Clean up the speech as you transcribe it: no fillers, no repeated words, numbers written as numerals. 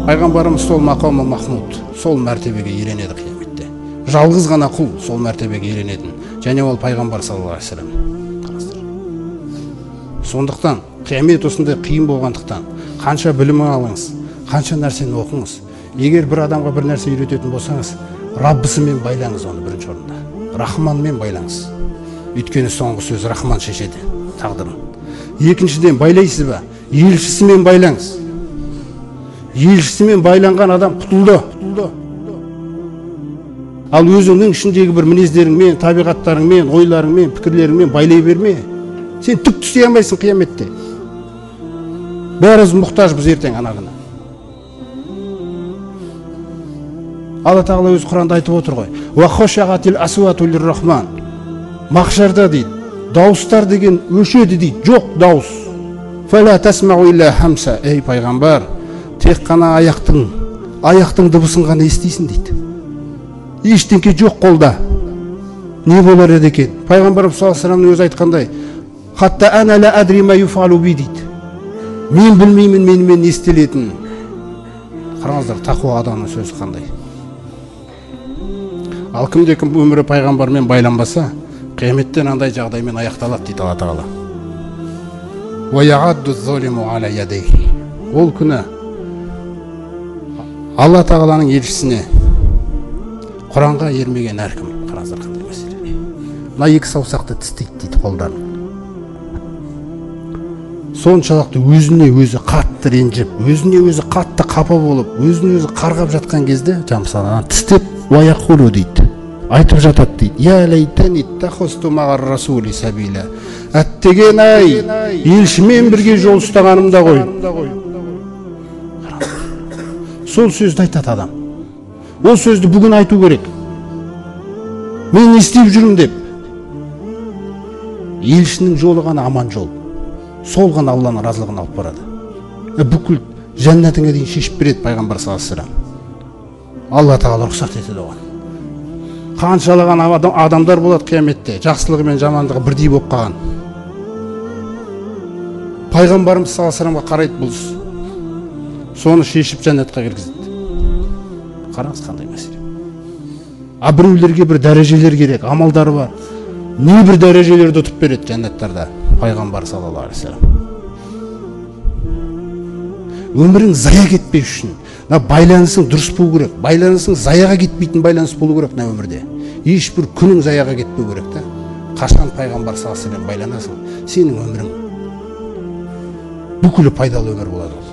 Пайғамбарымыз сол мақамы махмуд, сол мәртебеге иеленеді қияметте. Жалғыз ғана құл сол мәртебеге иеленетін. Және ол пайғамбар саллаллаху алейхи вассалам. Сондықтан қиямет осындай қиын болғандықтан қанша білім алыңыз, қанша нәрсені оқыңыз, егер бір адамға бір нәрсе үйрететін болсаңыз, Раббысымен байлаңыз оны бірінші орында. Рахманмен байлаңыз. Өйткені соңғы сөз Рахман шешеді тағдырын. Екіншіден, байлайсыз ба? Елшісімен байлаңыз. Елшісімен байланған адам құтылды. Ал өзіңнің ішіндегі бір мінездеріңмен, табиғаттарыңмен, ойларыңмен, пікірлеріңмен байлай берме. Сен түк түсе алмайсың қияметте. Бәріміз мұқтажбыз ертең ана күні. Алла Тағала өз Құранда айтып отыр ғой. Уа хошағатил асуату лиррахман. Махшарда дейді, дауыстар деген өшеді дейді, жоқ дауыс. Фала тасмау илля хамса. Ей пайғамбар, тек қана аяқтың дыбысын ғана естисің дейді. Ештеңке жоқ қолда. Не болар еді екен? Пайғамбарымыз саллаллаху алейхи вассаламның өзі айтқандай, хатта ана ла адри ма юфалу би дейді. Мен білмеймін менімен не істелетінін. Қараңыздар, тақуа адамның сөзі қандай. Ал кімде кім өмірі пайғамбармен байланбаса, қияметтен андай жағдаймен аяқталады дейді Алла Тағала. Ол күні Алла Тағаланың елшісіне, Құранға ермеген әркім, қараңыздар қандай мәселе. Мына екі саусақты тістейді дейді қолдарын. Соншалықты өзіне өзі қатты ренжіп, өзіне өзі қатты қапа болып, өзіне өзі қарғап жатқан кезде жамсанан тістеп уаяқулу дейді. Айтып жатады дейді. Я лайтани тахасту мағар расули сабила. Әттеген ай, елшімен бірге жол ұстағанымда ғой. Сол сөзді айтады адам. Ол сөзді бүгін айту керек. Мен не істеп жүрмін деп. Елшінің жолы ғана аман жол. Сол ғана Алланың разылығын алып барады. Бүкіл жәннатыңа дейін шешіп береді пайғамбар саллаллаху алейхи вассалам. Алла Тағала рұқсат етеді оған. Қаншалаған адамдар болады қияметте, жақсылығы мен жамандығы бірдей болып қалған. Пайғамбарымыз саллаллаху алейхи вассаламға қарайды бұл. Соны шешіп жәннатқа кіргізеді. Қараңыз қандай мәселе. А біреулерге бір дәрежелер керек, амалдары бар. Не бір дәрежелерді ұтып береді жәннаттарда пайғамбар саллаллаху алейхи вассалам. Өмірің зая кетпес үшін мына байланысың дұрыс болу керек. Байланысың заяға кетпейтін байланыс болу керек мына өмірде. Ешбір күнің заяға кетпеу керек та. Қашан пайғамбар саллаллаху алейхи вассалам байланасың, сенің өмірің бүкілі пайдалы өмір болады ол.